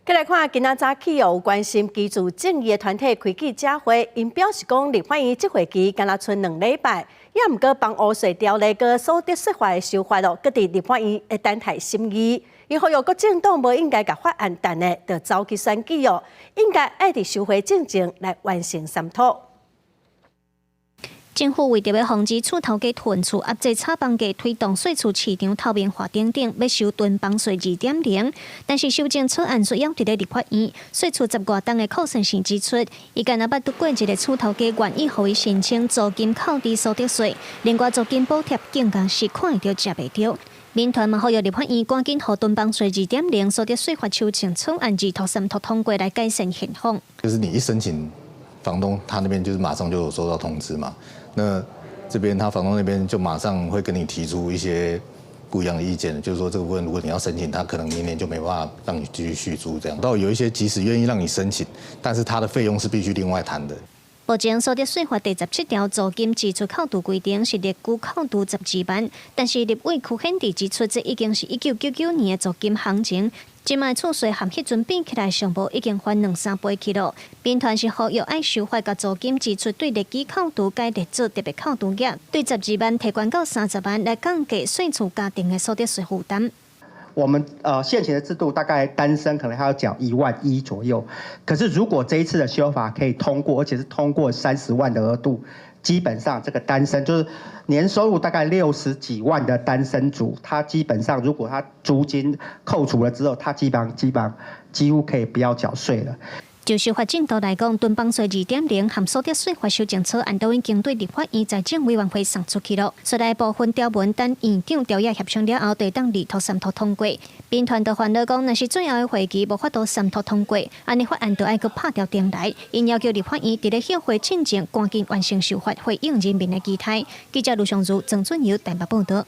再來看，今仔早起有關心居住正義的團體開記者會，𪜶表示講，立法院這會期敢若賰兩禮拜，也毋過房屋稅條例佮所得稅法的修法咯，閣佇立法院會等待審議。伊呼籲國政黨無應該共法案澹的，就走去選舉哦，應該愛佇休會進前來完成三讀。政府為著欲防止厝頭家囤厝、壓制炒房價、推動稅厝市場透明化等等，欲修囤房稅2.0。但是修正草案需要佇咧立法院，稅厝十外冬的寇先生指出，伊敢若捌拄過一个厝頭家願意予伊申請租金扣除所得稅，另外租金補貼更加是看會著食袂著。民團嘛呼籲立法院趕緊予囤房稅2.0所得稅法修正草案二讀三讀通過來改善現況。就是你一申請，房東他那邊就是馬上就有收到通知嘛。那這邊他房東那邊就馬上會跟你提出一些不一樣的意見，就是說這個部分如果你要申請，他可能明年就沒辦法讓你繼續續租這樣。到有一些即使願意讓你申請，但是他的費用是必須另外談的。目前所得稅法第17條租金支出扣除規定是列舉扣除12萬，但是立委柯顯智指出，這已經是1999年的租金行情。這擺厝稅和彼陣比起來，上無已經翻兩三倍去咯。民團是呼籲愛修法，共租金支出對列舉扣除改列做特別扣除額，對十二萬提懸到30萬來降低稅厝家庭的所得稅負擔。我們現行的制度大概單身可能還要繳1.1萬左右，可是如果這一次的修法可以通過，而且是通過30萬的額度，基本上這個單身就是年收入大概60幾萬的單身族，他基本上如果他租金扣除了之後，他基本上幾乎可以不要繳稅了。就修法進度來講，囤房稅2.0和所得稅法修正草案都已經對立法院財政委員會送出去了。雖然部分條文等院長調查協商了後，就當二讀三讀通過。民團就煩惱講，若是最後的會期無法度三讀通過，按呢法案就愛閣拍掉重來。𪜶要求立法院佇咧休會進前趕緊完成修法，回應人民的期待。記者盧尚如、曾俊尧台北報道。